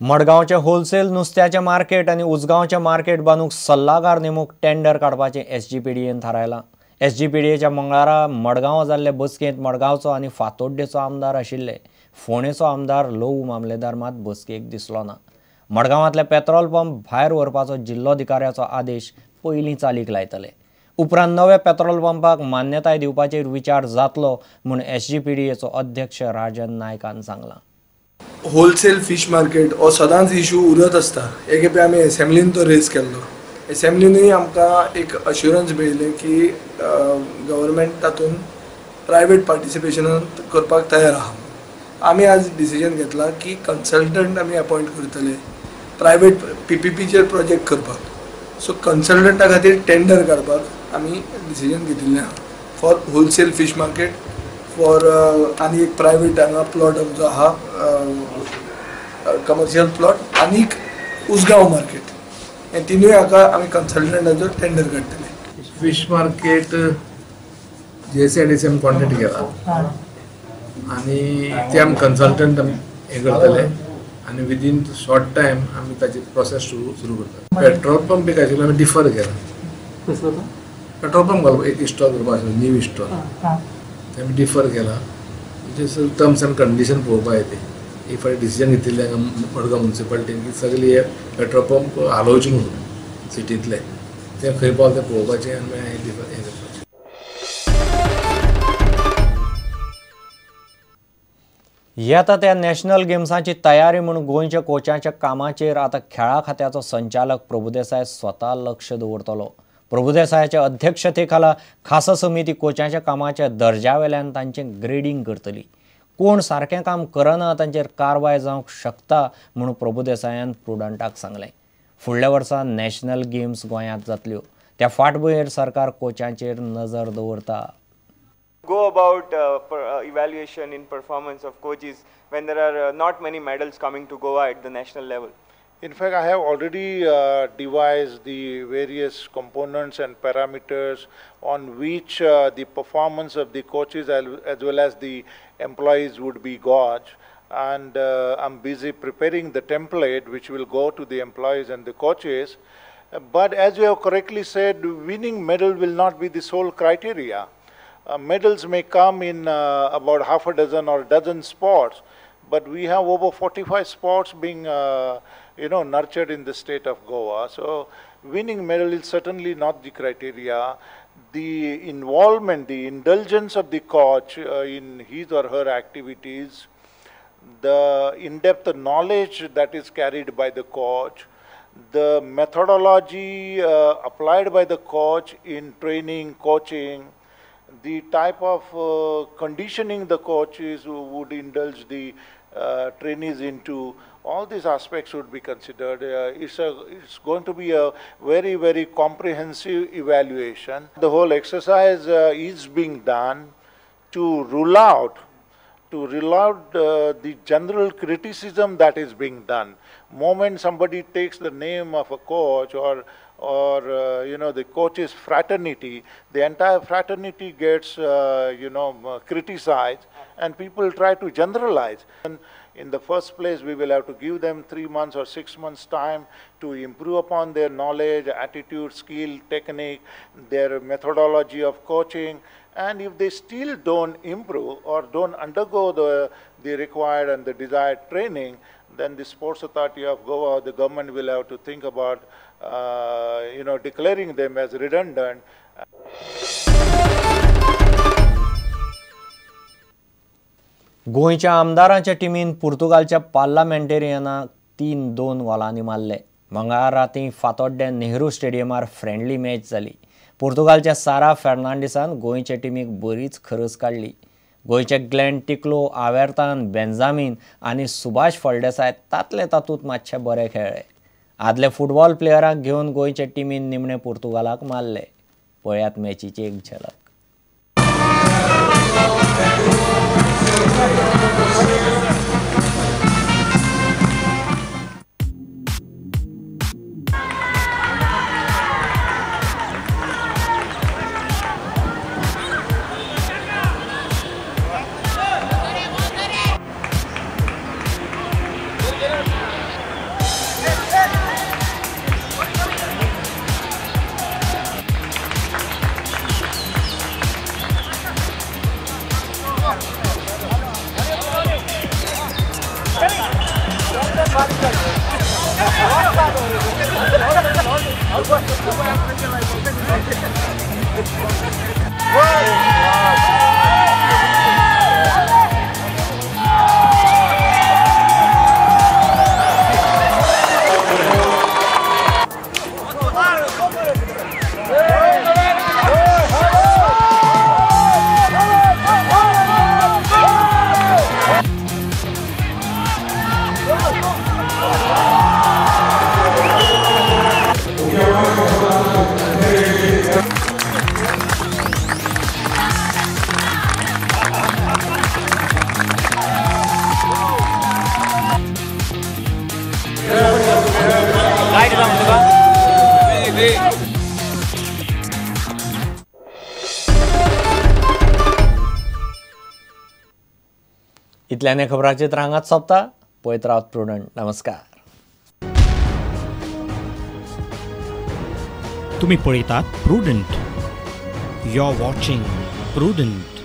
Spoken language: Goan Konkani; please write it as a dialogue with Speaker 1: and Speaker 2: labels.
Speaker 1: मडगांवचे होलसेल नुस्त्याचें मार्केट आनी उजगांवचें मार्केट बांदूंक सल्लागार नेमूंक टेंडर काडपाचें एसजीपीडीएन थारायलां. एसजीपीडीएच्या मंगळारा मडगांव जाल्ले बसकेंत मडगांवचो आनी फातोड्डेचो आमदार आशिल्ले. फोंडेचो आमदार लवू मामलेदार मात बसकेक दिसलो ना. मडगांवांतले पेट्रोल पंप भायर व्हरपाचो जिल्लोधिकाऱ्याचो आदेश पयलीं चालीक लायतले. उपरांत नव्या पेट्रोल पंपाक मान्यताय दिवपाचेर विचार जातलो म्हूण एसजीपीडीएचो अध्यक्ष राजन नायकान सांगलां.
Speaker 2: होलसेल फिश मार्केट हो सदांच इशू उरत आसता. एक खेपे आमी एसेंब्लीन तो रेज केल्लो. एसेंब्लीनूय आमकां एक अश्युरन्स मेळिल्लें की गव्हर्मेंट तातूंत प्रायवेट पार्टिसिपेशनान करपाक तयार आहा. आमी आज डिसिजन घेतला की कन्सल्टंट आमी अपॉयंट करतले प्रायवेट पीपीपीचेर प्रोजेक्ट करपाक. सो कन्सल्टंटा खातीर टेंडर काडपाक आमी डिसिजन घेतिल्लें आहा for wholesale fish market for आनी एक प्रायवेट हांगा प्लॉट आमचो आहा कमर्शियल प्लॉट आनी उसगांव मार्केट हे तिनूय हाका आमी कन्सल्टंटाचो टेंडर काडटले.
Speaker 3: फिश मार्केट जीएसआयडीसी आमी कॉन्ट्रॅक्ट केला आनी ते आमी कन्सल्टंट आमी हें करतले आनी विदीन शॉर्ट टायम आमी ताची प्रोसेस सुरू करतले. पेट्रोल पंप एक आशिल्लो आमी डिफर केला. पेट्रोल पंप घालपाक एक इस्टॉल करपाक आशिल्लो न्यू इस्टॉल ते आमी डिफर केला. म्हणजे टर्म्स एंड कंडिशन पळोवपाक येते. एक फावटी डिसिजन घेतिल्लें हांगा मडगांव म्युनिसिपालिटीन की सगळे हे पेट्रोल पंप हालोवचे म्हणून सिटींतले ते खंय पावता तें पळोवपाचें आनी मागीर डिफर हें करपाचें.
Speaker 1: येता त्या नॅशनल गेम्सांची तयारी म्हूण गोंयच्या कोचाच्या कामाचेर आतां खेळा खात्याचो संचालक प्रभुदेसाय स्वता लक्ष दवरतलो. प्रभुदेसायाच्या अध्यक्षतेखाला खासा समिती कोचाच्या कामाच्या दर्ज्या वेल्यान तांचें ग्रेडींग करतली. कोण सारकें काम करना तांचेर कारवाय जावंक शकता म्हूण प्रभुदेसायान प्रुडंटाक सांगलें. फुडल्या वर्सा नॅशनल गेम्स गोंयांत जातल्यो त्या फाटभुंयेर सरकार कोचांचेर नजर दवरता.
Speaker 4: Go about evaluation in performance of coaches when there are not many medals coming to Goa at the national level?
Speaker 5: In fact, I have already devised the various components and parameters on which the performance of the coaches as well as the employees would be gauged, and I'm busy preparing the template which will go to the employees and the coaches. But as you have correctly said, winning medal will not be the sole criteria. Medals may come in about half a dozen or a dozen sports, but we have over 45 sports being nurtured in the state of Goa. So winning medal is certainly not the criteria. The involvement, the indulgence of the coach in his or her activities, the in-depth knowledge that is carried by the coach, the methodology applied by the coach in training, coaching, the type of conditioning the coaches would indulge the trainees into, all these aspects would be considered. It's going to be a very, very comprehensive evaluation. The whole exercise is being done to rule out the general criticism that is being done. Moment somebody takes the name of a coach or the coaches fraternity, the entire fraternity gets criticized, and people try to generalize. And in the first place, we will have to give them 3 months or 6 months time to improve upon their knowledge, attitude, skill, technique, their methodology of coaching. And if they still don't improve or don't undergo the required and the desired training, then the Sports Authority of Goa, the government will have to think about declaring them as redundant.
Speaker 1: गोंयच्या आमदारांच्या टिमीन पुर्तुगालच्या पार्लमेंटेरियनाक 3-2 गोलांनी मारले. मंगळार रातीं फातोड्डें नेहरू स्टेडियमार फ्रेंडली मॅच जाली. पुर्तुगालच्या सारा फेर्नांडीसान गोंयच्या टिमीक बरीच खरस काडली. गोंयचे ग्लॅन टिकलो, आवेर्तान, बेंजामीन आनी सुभाष फळदेसाय तातले तातूंत मातशे बरे खेळ्ळे. आदले फुटबॉल प्लेयरांक घेवन गोंयच्या टिमीन निमणे पुर्तुगालाक मारले. पळयात मॅचीची एक झलक. इतल्याने खबरांचे हांगाच सोंपता. पळयत रावत प्रुडंट. नमस्कार.
Speaker 6: तुम्ही पळयतात Prudent. You are watching Prudent.